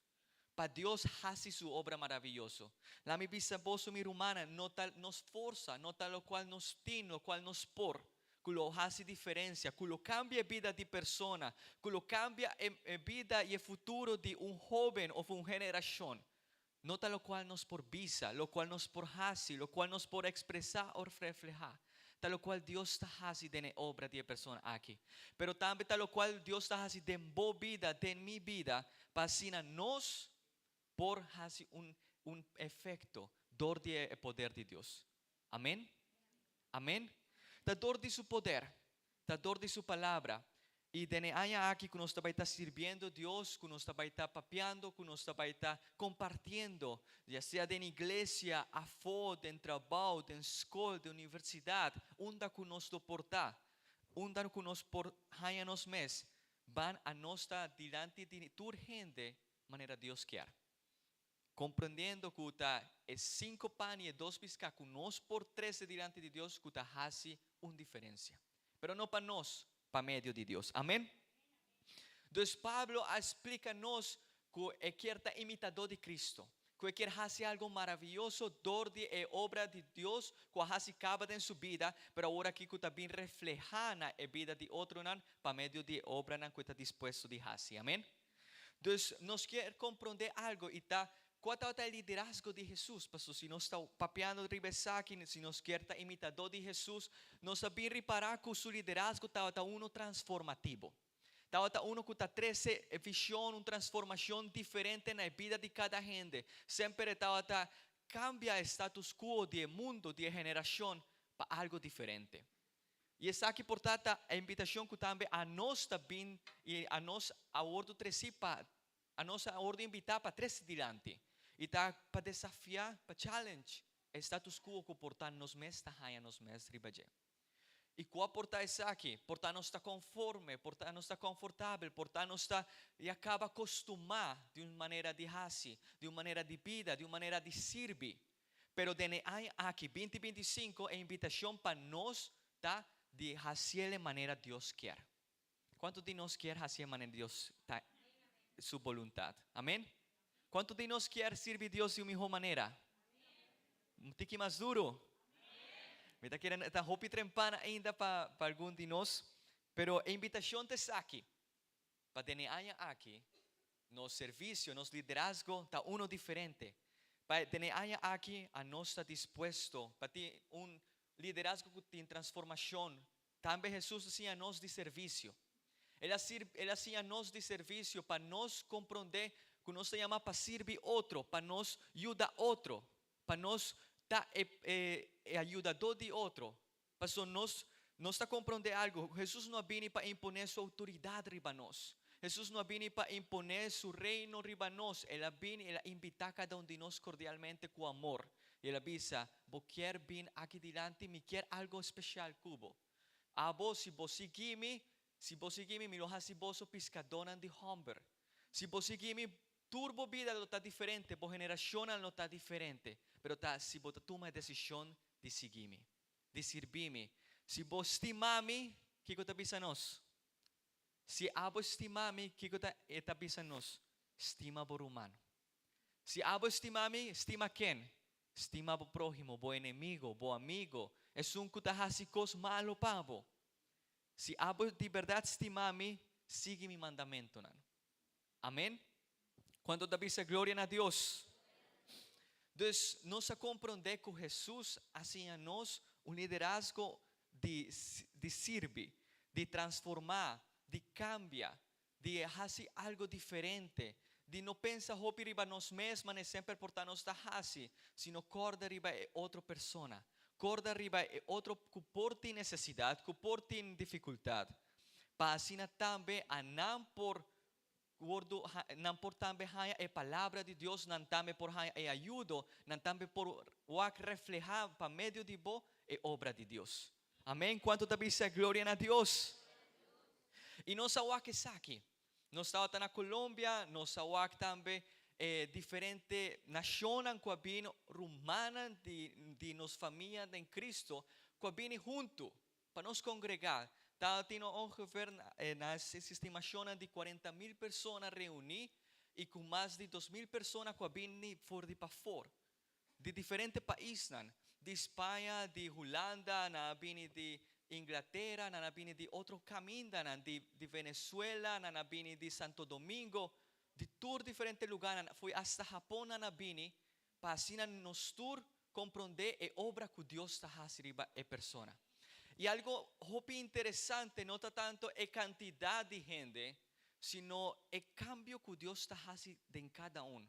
Pa Dios hasi su obra maraviyoso. La mi bisa boso, mi rumannan, no ta nos forsa, no ta lokual nos tin, lokual nos por. Ku lo hasi diferensia, ku lo kambia bida di persona, ku lo kambia e bida i e futuro di un hóben òf un generashon. No ta lokual nos por bisa, lokual nos por hasi, lokual nos por ekspresá òf reflehá. Ta lokual Dios ta hasi den e obra di e persona aki. Pero tambe ta lokual Dios ta hasi den bo bida, den mi bida, pa asina nos por hasi un un efekto dor di e poder di Dios. Amèn? Amèn? Ta dor di su poder, ta dor di su palabra. I den e aña aki ku nos ta bai ta sirbiendo Dios, ku nos ta bai ta papiando, ku nos ta bai ta kompartiendo, ya sea den iglesia, afó, den trabou, den skol, den universidat, unda ku nos lo por ta, unda ku nos por haña nos mes, ban a nos ta dilanti di tur hende manera Dios kier. Komprendiendo ku ta e sinku pan i e dos piská ku nos por trese dilanti di Dios ku ta hasi un diferensia. Pero no pa nos, pa medio di Dios. Amen? Dus Pablo a splika nos ku e kier ta imitadó di Kristu, ku e kier hasi algu maravioso dor di e obra di Dios ku a hasi kaba den su bida, pero awor aki ku ta bin reflehá na e bida di otronan pa medio di e obranan ku e ta dispuesto di hasi. Amen? Dus nos kier komprondé algu i ta kua tabata e liderazgo di Hesus. Pasobra si nos ta papiando riba esaki, si nos kier ta imitadó di Hesus, nos ta bin ripará ku su liderazgo tabata unu transformativo. Tabata unu ku ta trese e vishon, un transformashon diferente na e bida di kada hende. Semper e tabata kambia e status quo di e mundu, di e generashon, pa algu diferente. I esaki por ta ta e invitashon ku tambe anos ta bin i anos a wordu tresí pa, anos a wordu invitá pa trese dilanti. I ta pa desafiá, pa challenge e status quo ku por ta nos mes ta haña nos mes riba dje. I kua por ta esaki? Por ta nos ta konforme, por ta nos ta konfortabel, por ta nos ta ya kaba kostumá di un manera di hasi, di un manera di bida, di un manera di sirbi. Pero den e aña aki, 2025, e invitashon pa nos ta di hasiel e manera Dios kier. Kuantu di nos kier hasi e manera Dios ta su boluntat? Amen? Kuantu di nos kier sirbi Dios di un mihó manera? Un tiki mas duru. Mi ta kere ta hopi trempan ainda pa pa algun di nos, pero e invitashon ta esaki, pa den e aña aki nos servisio, nos liderazgo ta uno diferente. Pa den e aña aki a nos ta dispuesto pa tin un liderazgo ku tin transformashon. Tambe Hesus a siña nos di servisio. El a el a siña nos di servisio pa nos komprondé ku nos ta yama pa sirbi otro, pa nos yuda otro, pa nos ta e e ayudadó di otro. Pasobra nos nos ta komprondé algu, Hesus no a bini pa imponé su outoridat riba nos. Hesus no a bini pa imponé su reino riba nos. El a bini, el a invitá kada un di nos kordialmente ku amor. I el a bisa, Bo kier bin aki dilanti? Mi kier algu spesial ku bo. Abo, si bo sigui mi, si bo sigui mi, mi lo hasi boso piskadónan di hòmber. Si bo sigui mi, tur bo bida lo ta diferente, bo generashonnan lo ta diferente. Pero ta si bo ta tuma e desishon di sigui mi. Di sirbi mi. Si bo stima mi, kiko ta bisa nos? Si abo stima mi, kiko ta e ta bisa nos? Stima bo ruman. Si abo stima mi, stima ken? Stima bo próhimo, bo enemigo, bo amigo, esun ku ta hasi kos malu pa bo. Si abo di bèrdat stima mi, sigui mi mandamentunan. Amen. Kuantu ta bisa gloria na Dios? Dus nos a komprondé ku Hesus a siña nos un liderazgo di di sirbi, di transformá, di kambia, di hasi algu diferente, di no pensa hopi riba nos mes manera semper por ta nos ta hasi, sino kòrda riba e otro persona, kòrda riba e otro ku por tin nesesidat, ku por tin difikultat. Pa asina tambe a nan por wordu nan por tambe haña e palabra di Dios, nan tambe por haña e ayudo, nan tambe por wak reflehá pa medio di bo e obra di Dios. Amén. Kuantu ta bisa gloria na Dios? I nos a wak esaki. Nos tabata na Colombia, nos a wak tambe e diferente nashonnan ku a bini, rumannan di di nos famia den Cristo ku a bini huntu Pa nos kongregá, tabatin ongeveer na e estimashonnan di 40.000 persona reuní i ku mas di 2.000 persona ku a bini for di pafor, di diferente paisnan, di Spaña, di Hulanda, nan a bini di Inglatera, nan a bini di otro kamindanan, di Venezuela, nan a bini di Santo Domingo, di tur diferente lugánan, fo'i asta Hapon nan a bini, pa asina nos tur komprondé e obra ku Dios ta hasi riba e persona. I algu hopi interesante no ta tantu e kantidat di hende, sino e kambio ku Dios ta hasi den kada un.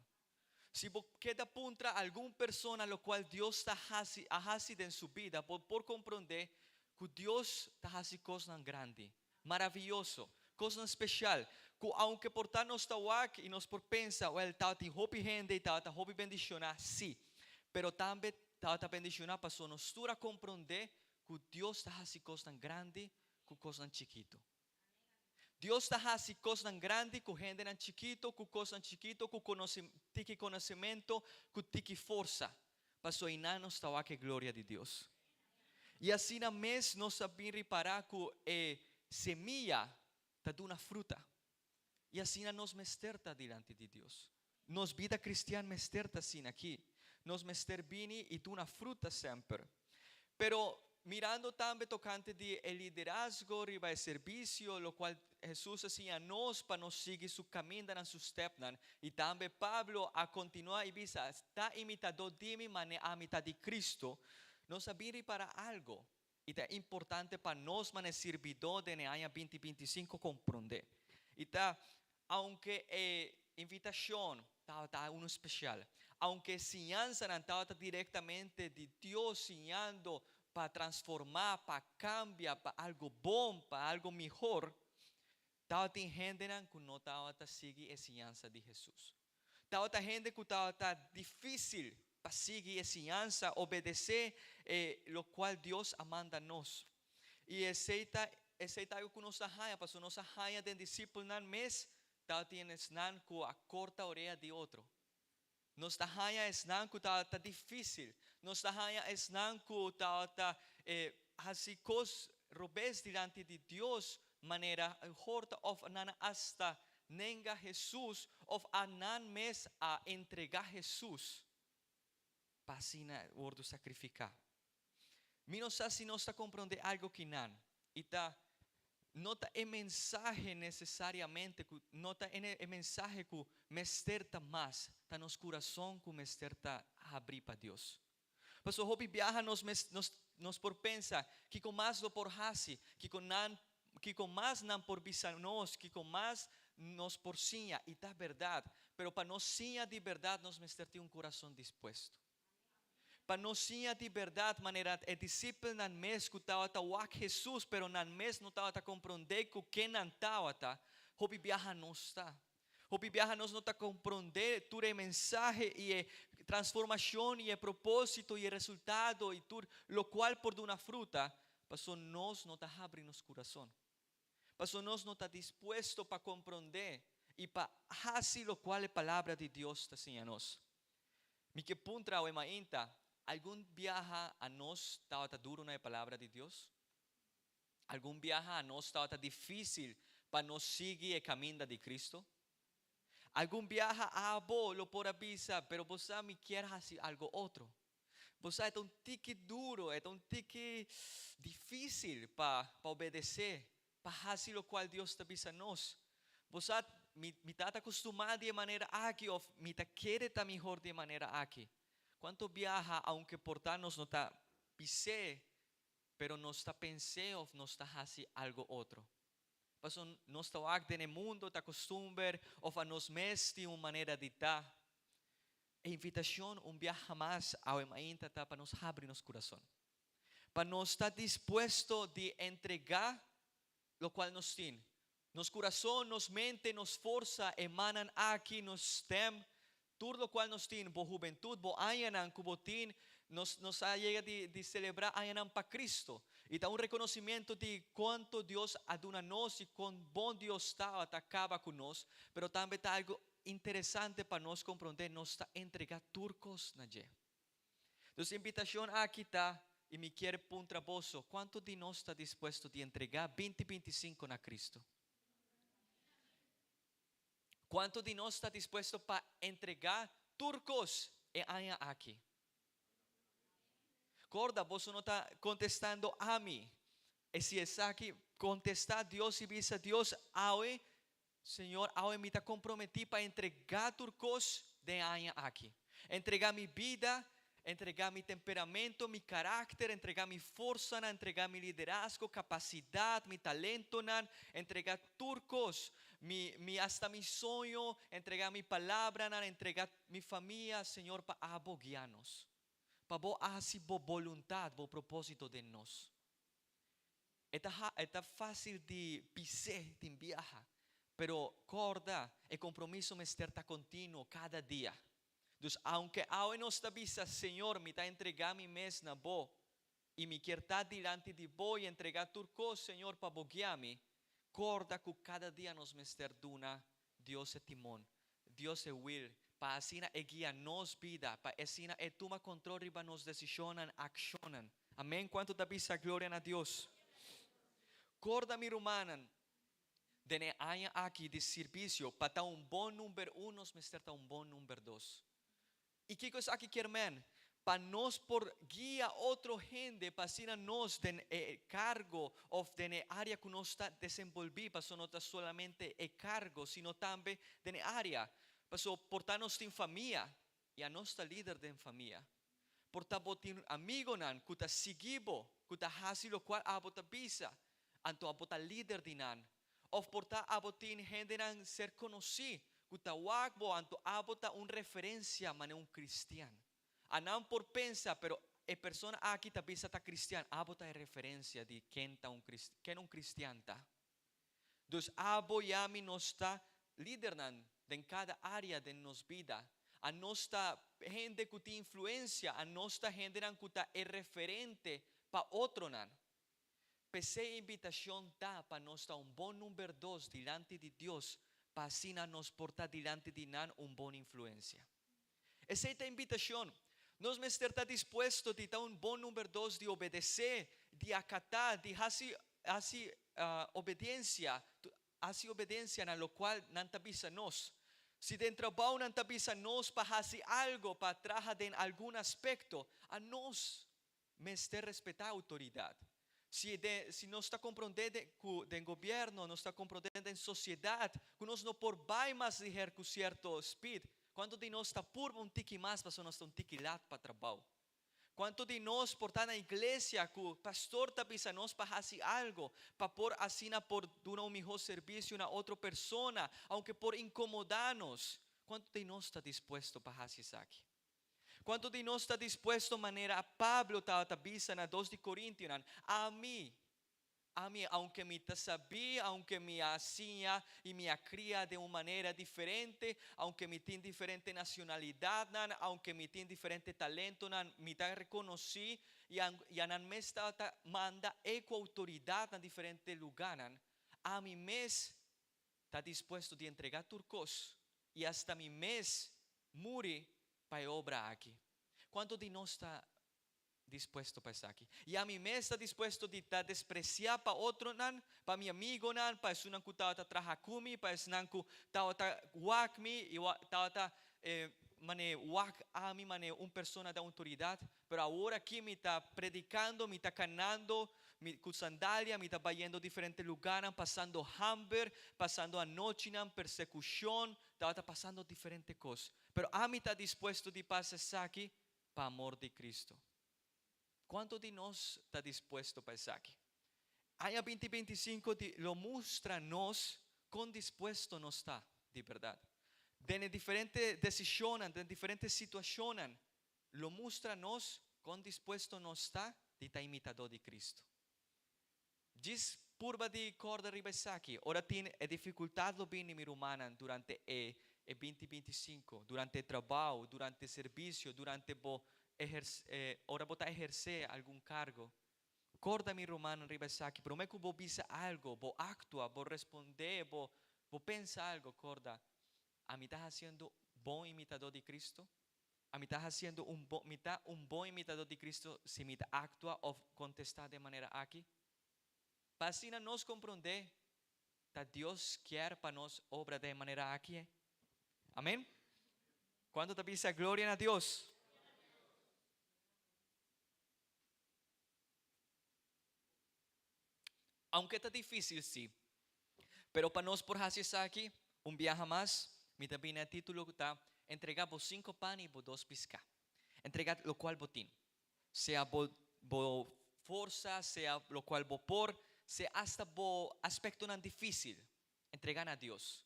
Si bo keda puntra algun persona lokual Dios ta hasi a hasi den su bida, bo por komprondé ku Dios ta hasi kosnan grandi, maravioso, kosnan speshal, ku aunke por ta nos ta wak i nos por pensa, wèl, tabatin hopi hende i tabata hopi bendishoná, sí, pero tambe tabata bendishoná pasobra nos tur a komprondé ku Dios ta hasi kosnan grandi ku kosnan chikitu. Dios ta hasi kosnan grandi ku hendenan chikitu, ku kosnan chikitu, ku tiki konosementu, ku tiki forsa. Pasobra einan nos ta wak e gloria di Dios. I asina mes nos a bin ripará ku e semia ta duna fruta. I asina nos mester ta dilanti di Dios. Nos bida kristian mester ta asina aki. Nos mester bini i duna fruta semper. Pero mirando tambe tokante di e liderazgo riba e servisio, lokual Hesus a siña nos pa nos sigui su kamindanan, su stèpnan, i tambe Pablo a kontinuá i bisa, Ta imitadó di mi manera ami ta di Kristu, nos a bin ripará algu i ta importante pa nos manera sirbidó den e aña 2025 komprondé. I ta aunke e invitashon tabata unu spesial, aunke e siñansanan tabata direktamente di Dios siñando pa transformá, pa kambia pa algu bon, pa algu mihor, tabatin hendenan ku no tabata sigui e siñansa di Hesus. Tabata hende ku tabata difísil pa sigui e siñansa, obedesé e lokual Dios a manda nos. I esei ta esei ta algu ku nos a haña, pasobra nos a haña den disipelnan mes tabatin esnan ku a korta orea di otro. Nos ta haña esnan ku tabata difísil. Nos ta haña esnan ku tabata hasi kos robes dilanti di Dios, manera horta òf nan a asta nenga Hesus òf a nan mes a entregá Hesus pa asina wòrdu sakrifiká. Mi no sa si nos ta komprondé algu kinan i ta no ta e mensahe nesesariamente ku no ta e mensahe ku mester ta mas ta nos kurason ku mester ta habrí pa Dios. Pasobra hopi biaha nos nos nos por pensa kiko mas lo por hasi, kiko nan kiko mas nan por bisa nos, kiko mas nos por siña i ta bèrdat, pero pa nos siña di bèrdat nos mester tin un kurason dispuesto. Pa nos siña di bèrdat manera e disipelnan mes ku tabata wak Hesus pero nan mes no tabata komprondé ku ken nan tabata, hopi biaha nos ta. Hopi biaha nos no ta komprondé tur e mensahe i e transformashon i e propósito i e resultado i tur lokual por duna fruta, pasobra nos no ta habri nos kurason. Pasobra nos no ta dispuesto pa komprondé i pa hasi lokual e Palabra di Dios ta siña nos. Mi ke puntra awe mainta, algun biaha anos tabata duru na e Palabra di Dios? Algun biaha anos tabata difísil pa nos sigui e kaminda di Kristu? Algun biaha abo lo por a bisa, pero bo sa mi kier hasi algu otro. Bo sa e ta un tiki duru, e ta un tiki difísil pa pa obedesé, pa hasi lokual Dios ta bisa nos. Bo sa mi mi ta ta kustumá di e manera aki òf mi ta kere ta mihor di e manera aki. Kuantu biaha aunke por ta nos no ta bis'é pero nos ta pens'é of nos ta hasi algo otro. Pasobra nos ta wak den e mundo ta costumber of a nos mes tin un manera di ta. E invitacion un biaha mas awe mainta ta pa nos habri nos curason. Pa nos ta dispuesto di entrega locual nos tin. Nos curason, nos mente, nos forsa, e mannan aki, nos stem, tur locual nos tin, bo hubentud, bo añanan cu bo tin, nos nos a yega di di celebra añanan pa Cristo. Y ta un reconocimiento di cuanto Dios a duna nos y con bon Dios tabata caba cu nos, pero tambe ta algo interesante pa nos comprende nos ta entrega tur cos na dje. Dus invitacion aki ta, y mi kier puntra boso, cuanto di nos ta dispuesto di entrega 2025 na Cristo? Cuanto di nos ta dispuesto pa entrega tur cos e aña aki? Corda, boso no ta contestando ami. E si esaki kontestá Dios i bisa Dios, Awe, Señor, awe mi ta komprometí pa entregá tur kos den e aña aki. Entregá mi bida, entregá mi temperamento, mi karakter, entregá mi forsanan, entregá mi liderazgo, kapasidat, mi talentonan, entregá tur kos, mi, mi hasta mi soño, entregá mi palabranan, entregá mi famia, Señor, pa abo guia nos. Pa bo hasi bo boluntat, bo propósito den nos. E ta ha, e ta fácil di bis'é tin biaha, pero corda, e compromiso mester ta continuo cada dia. Dus aunke awe nos ta bisa, Señor, mi ta entrega mi mes na Bo, y mi kier ta dilanti di Bo y entrega tur cos, Señor, pa Bo guia mi, corda cu cada dia nos mester duna Dios e timon, Dios e wil, pa asina E guia nos bida, pa asina E tuma control riba nos decisionnan, accionnan. Amen cuanto ta bisa gloria na Dios. Corda mi rumannan, den e aña aki di sirbicio, pa ta un bon number un nos mester ta un bon number dos. Y kico esaki kier men? Pa nos por guia otro hende pa asina nos den e cargo of den e area cu nos ta desenvolvi, paso no ta solamente e cargo sino tambe den e area. Paso por ta nos tin famia y anos ta lider den famia. Por ta bo tin amigonan cu ta sigui bo, cu ta haci locual abo ta bisa, anto abo ta lider di nan. Of por ta abo tin hendenan ser conoci cu ta wak bo, anto abo ta un referencia manera un cristian. Anan por pensa, pero e persona aki ta bisa ta cristian, abo ta e referencia di ken ta un ken un cristian ta. Dus abo y ami nos ta lidernan den cada area den nos bida. Anos ta hende cu tin influencia, anos ta hendenan cu ta e referente pa otronan. P'esey e invitacion ta pa nos ta un bon number dos dilanti di Dios pa asina nos por ta dilanti di nan un bon influencia. Esey ta invitacion. Nos mester ta dispuesto di ta un bon number dos, di obedece, di acata, di haci haci obediencia, haci obediencia na locual nan ta bisa nos. Si den trabao nan ta bisa nos pa haci algo, pa traha den algun aspecto, anos mester respetá outoridat. Si den si nos ta komprondé den ku den gobièrnu, nos ta komprondé den sosiedat ku nos no por bai mas liher ku sierto speed, kuantu di nos ta purba un tiki mas pasobra nos ta un tiki lat pa trabou? Kuantu di nos por ta na iglesia ku pastor ta bisa nos pa hasi algo pa por asina por duna un mihó servisio na otro persona aunke por inkomodá nos? Kuantu di nos ta dispuesto pa hasi esaki? Kuantu di nos ta dispuesto manera Pablo tabata bisa na dos di Korintionan, Ami, ami, aunke mi ta sabí, aunke mi a siña i mi a kria den un manera diferente, aunke mi tin diferente nacionalidadnan, aunke mi tin diferente talentonan, mi ta rekonosí i a nan mes tabata manda e ku outoridat na diferente lugánan, ami mes ta dispuesto di entregá tur kos i asta mi mes muri pa e obra aki. Kuantu di nos ta dispuesto pa esaki? I ami mes ta dispuesto di ta despresiá pa otronan, pa mi amigonan, pa esunnan ku tabata traha ku mi, pa esnan ku tabata wak mi i tabata manera wak ami manera un persona di outoridat. Pero awor aki mi ta predikando, mi ta kanando mi ku sandalia, mi ta bayendo diferente lugánan, pasando hamber, pasando anochinan, persekushon, tabata pasando diferente kos. Pero ami ta dispuesto di pasa esaki pa amor di Cristo. Kuantu di nos ta dispuesto pa esaki? Aña binti binti sinku di lo mustra nos kon dispuesto nos ta di bèrdat. Den e diferente desishonnan, den diferente situashonnan, lo mustra nos kon dispuesto nos ta di ta imitadó di Cristo. Djis purba di kòrda riba esaki, ora tin e difikultat lo bini mi rumannan durante e e binti binti sinku, durante e trabou, durante servisio, durante bo eherse ora bo ta ehersé algun kargo. Kòrda mi rumannan riba esaki, promé ku bo bisa algo, bo aktua, bo respondé, bo bo pensa algo, kòrda, ami ta hasiendo bon imitadó di Cristo? Ami ta hasiendo un bon, mi ta un bon imitadó di Cristo si mi ta aktua òf kontestá den manera aki? Pa asina nos komprondé ta Dios kier pa nos obra den e manera aki. Amen? Kuantu ta bisa gloria na Dios? Aunke ta difísil sí. Pero pa nos por hasi esaki, un biaha mas, mi ta bini na e título ku ta, Entregá bo sinku pan i bo dos piská. Entregá lokual bo tin. Sea bo bo forsa, sea lokual bo por, sea asta bo aspektonan difísil. Entregá na Dios.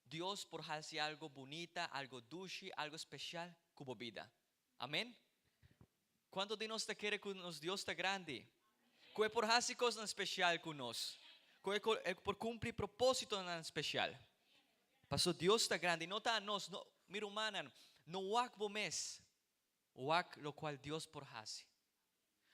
Dios por hasi algo bunita, algo dushi, algo speshal ku bo bida. Amen? Kuantu di nos ta kere ku nos Dios ta grandi? Ku e por hasi kosnan spesial ku nos? Ku e por kumpli propósitonan spesial? Paso Dios ta grandi, no ta anos. No, mi rumannan, no wak bo mes, wak lokual Dios por hasi.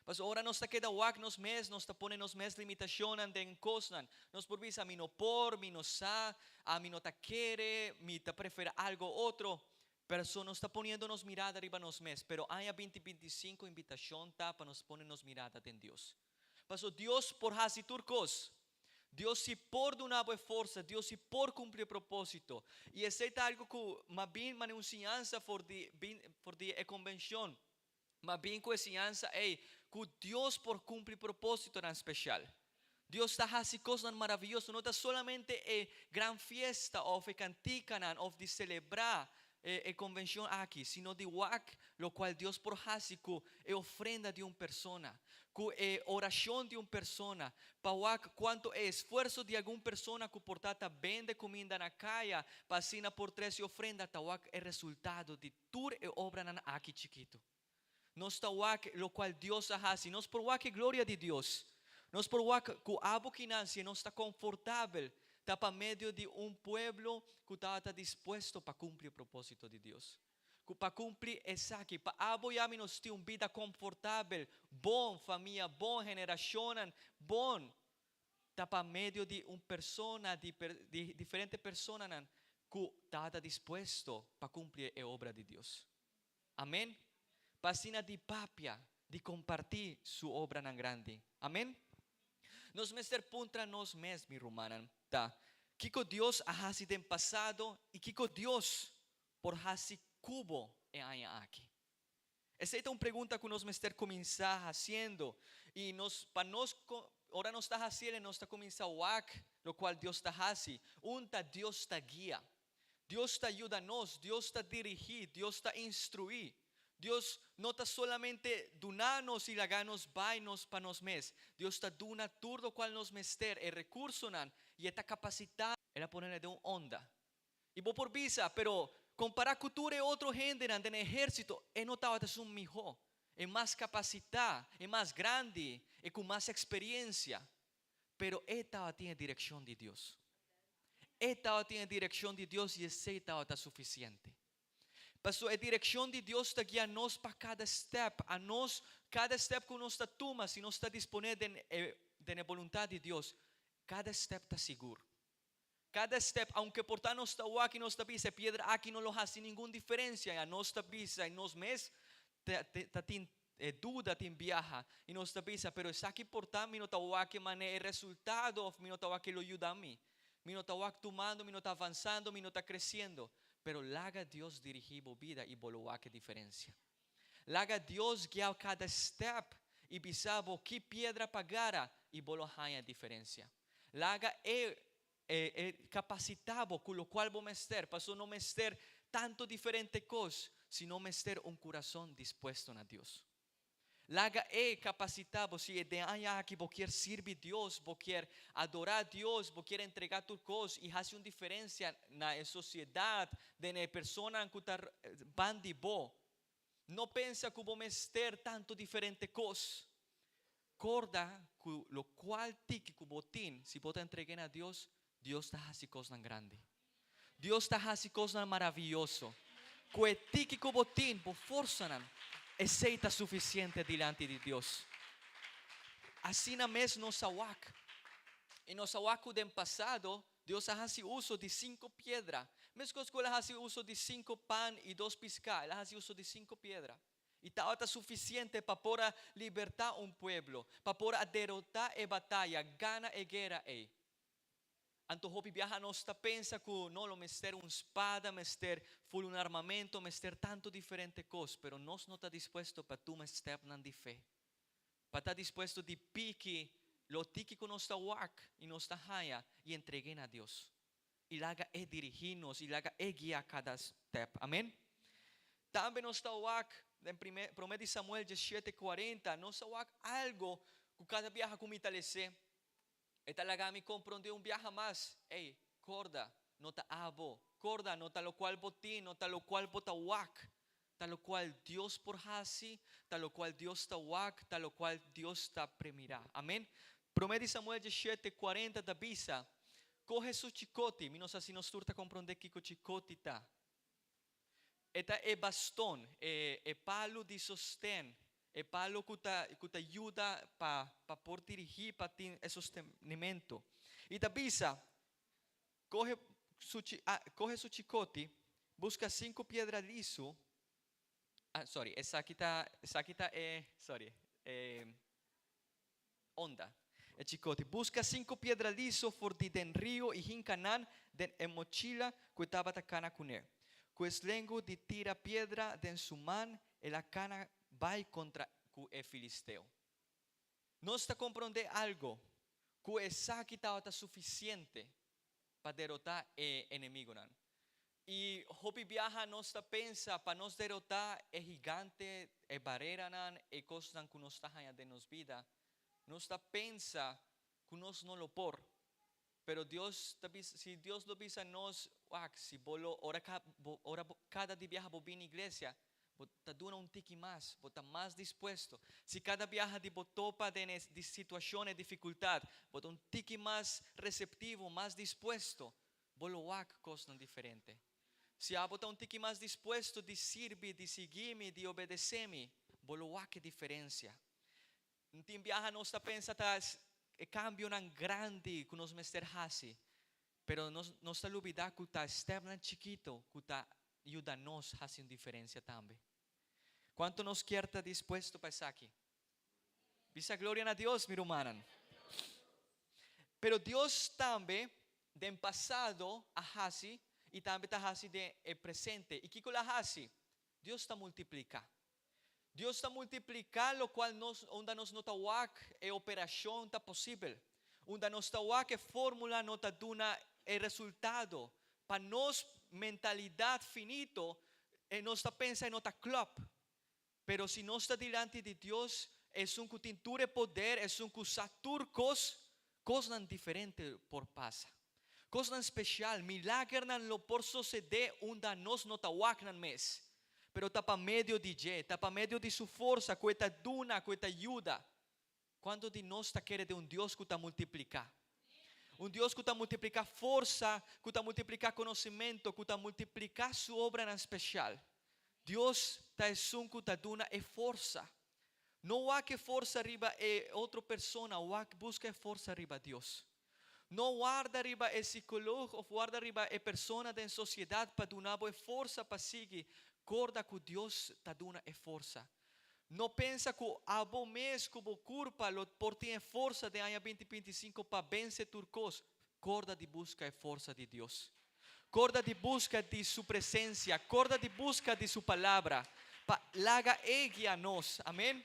Paso ora nos ta keda wak nos mes, nos ta pone nos mes limitashonnan den kosnan. Nos por bisa, mi no por, mi no sa, ami no ta kere, mi ta prefera algo otro. Pero so nos ta poniendo nos mirada riba nos mes, pero aña 2025 invitashon ta pa nos pone nos mirada den Dios. Paso Dios por hasi tur kos. Dios si por duna bo e forsa, Dios si por kumpli e propósito. I esei ta algu ku m'a bin manera un siñansa for di bin for di e konvenshon. M'a bin ku e siñansa ei ku Dios por kumpli propósitonan speshal. Dios ta hasi kosnan maravioso, no ta solamente e gran fiesta òf e kantikanan òf di selebrá e konvenshon aki, sino di wak lokual Dios por hasi ku e ofrenda di un persona, ku e orashon di un persona, pa wak kuantu e esfuerso di algun persona ku por ta ta bende kuminda na kaya pa asina por trese ofrenda ta wak e resultado di tur e obranan aki chikitu. Nos ta wak lokual Dios a hasi. Nos por wak e gloria di Dios. Nos por wak ku abo kinan si nos ta konfortabel ta pa medio di un pueblo ku tabata dispuesto pa kumpli e propósito di Dios. Ku pa kumpli esaki, pa abo i ami nos tin un bida konfortabel, bon, famia bon, generashonnan bon, ta pa medio di un persona, di di diferente personanan ku tabata dispuesto pa kumpli e obra di Dios. Amen. Pa asina di papia, di kompartí su obranan grandi. Amen. Nos mester puntra nos mes, mi rumannan, ta kiko Dios a hasi den pasado i kiko Dios por hasi ku bo e aña aki? Esei ta un pregunta ku nos mester kuminsá hasiendo i nos pa nos ora nos ta hasiel nos ta kuminsá wak lokual Dios ta hasi. Un ta Dios ta guia. Dios ta yuda nos, Dios ta dirigí, Dios ta instruí. Dios no ta solamente duna nos i laga nos bai nos pa nos mes. Dios ta duna tur lokual nos mester, e rekursonan, i e ta kapasitá. El a ponele den un onda. I bo por bisa, pero kompará ku tur e otro hendenan den e ehérsito, e no tabata esun mihó, e mas kapasitá, e mas grandi, e ku mas eksperiensia. Pero e tabatin e direkshon di Dios. E tabatin e direkshon di Dios i esei tabata sufisiente. Pasobra e direkshon di Dios ta guia nos pa kada stèp. Anos, kada stèp ku nos ta tuma, si nos ta disponé den e den e boluntat di Dios, kada stèp ta sigur. Kada stèp, aunke por ta nos ta wak i nos ta bisa e piedra aki no lo hasi ningun diferensia, i anos ta bisa i nos mes ta ta tin e duda tin biaha i nos ta bisa, pero esaki por ta mi no ta wak e manera e resultado òf mi no ta wak e lo yuda mi. Mi no ta wak tumando, mi no ta avansando, mi no ta kresiendo. Pero laga Dios dirigí bo bida i bo lo wak e diferensia. Laga Dios guia kada stèp i bisa bo ki piedra pa gara i bo lo haña diferensia. Laga e e kapasitá bo ku lokual bo mester, paso no mester tantu diferente kos, sino mester un kurason dispuesto na Dios. Laga e kapasitá bo, si den aña aki bo kier sirbi Dios, bo kier adorá Dios, bo kier entregá tur kos i hasi un diferensia na e sosiedat, den e personanan ku ta ban di bo, no pensa ku bo mester tantu diferente kos. Korda ku lokual tiki ku bo tin, si bo ta entreg'é na Dios, Dios ta hasi kosnan grandi. Dios ta hasi kosnan maravioso. Ku e tiki ku bo tin, bo forsanan, esei ta sufisiente dilanti di Dios. Asina mes nos a wak. I nos a wak ku den pasado Dios a hasi uso di sinku piedra. Meskos ku el a hasi uso di sinku pan i dos piská, el a hasi uso di sinku piedra. I tabata sufisiente pa por a libertá un pueblo, pa por a derotá e bataya, gana e guera ei. Anto hopi biaha nos ta pensa ku no lo mester un spada, mester ful un armamento, mester tantu diferente kos, pero nos no ta dispuesto pa tuma stèpnan di fe, pa ta dispuesto di piki Lo tiki ku nos ta wak i nos ta haña i entreg'é na Dios. I laga E dirigí nos i laga E guia kada step. Amen. Tambe nos ta wak den prime, Promé di Samuel diesshete kuarenta, nos ta wak algo ku kada biaha ku mi ta les'é, e ta laga mi komprondé un biaha mas, Ey, korda, no ta abo. Korda, no ta lokual bo tin, no ta lokual bo ta wak. Ta lokual Dios por hasi, ta lokual Dios ta wak, ta lokual Dios ta premirá. Amen. Promé di Samuel diesshete kuarenta ta bisa, Kohe su chikoti, mi no sa si nos tur ta komprondé kiko chikoti ta. E ta e baston, e e palu di sosten, e palu ku ta ku ta yuda pa pa por dirigí, pa tin e sostenimentu. I ta bisa, Kohe su ah, kohe su chikoti, buska sinku piedra lisu, ah, sorry, esaki ta, esaki ta e, sorry, e onda, e chikoti. Buska sinku piedra lisu for di den rio i hinka nan den e mochila ku e tabata kana kuné. Ku e slengu di tira piedra den su man, el a kana bai kontra ku e filisteo. Nos ta komprondé algo, ku esaki tabata sufisiente pa derotá e enemigunan. I hopi biaha nos ta pensa pa nos derotá e gigante, e bareranan, e kosnan ku nos ta haña den nos bida, nos ta pensa ku nos no lo por. Pero Dios ta bisa, si Dios lo bisa nos, wak, si bo lo, ora ka bo, ora bo, kada di biaha bo bini iglesia, bo ta duna un tiki mas, bo ta mas dispuesto. Si kada biaha di bo topa den e di situacion, e dificultad, bo ta un tiki mas receptivo, mas dispuesto, bo lo wak cosnan diferente. Si abo ta un tiki mas dispuesto di sirbi, di sigui mi, di obedece mi, bo lo wak e diferencia. Tin biaha nos ta pensa ta e kambionan grandi ku nos mester hasi, pero nos nos ta lubidá ku ta stèpnan chikito ku ta yuda nos hasi un diferensia tambe. Kuantu nos kier ta dispuesto pa esaki? Bisa gloria na Dios, mi rumannan. Pero Dios tambe den pasado a hasi i tambe ta hasi den e presente. I kiko el a hasi? Dios ta multipliká. Dios ta multipliká lokual nos unda nos no ta wak e operashon ta posibel. Unda nos ta wak e fórmula no ta duna e resultado. Pa nos mentalidat finito e nos ta pensa e no ta klòp. Pero si nos ta dilanti di Dios, esun ku tin tur e poder, esun ku sa tur kos, kosnan diferente por pasa. Kosnan spesial, milagernan lo por sosedé unda nos no ta wak nan mes. Pero ta pa medio di dje, ta pa medio di su forsa ku e ta duna, ku e ta yuda. Kuantu di nos ta kere den un Dios ku ta multipliká? Un Dios ku ta multipliká forsa, ku ta multipliká konosementu, ku ta multipliká su obranan spesial. Dios ta esun ku ta duna e forsa. No wak e forsa riba e otro persona, wak buska e forsa riba Dios. No warda riba e psicoloog of warda riba e persona den sociedad pa duna bo e forsa pa sigui, corda cu Dios ta duna e forsa. No pensa cu abo mes cu bo curpa lo por tin e forsa den aña binti binti sinku pa vence tur cos, corda di busca e forsa di Dios. Corda di busca di su presencia, corda di busca di su palabra pa laga e guia nos. Amen.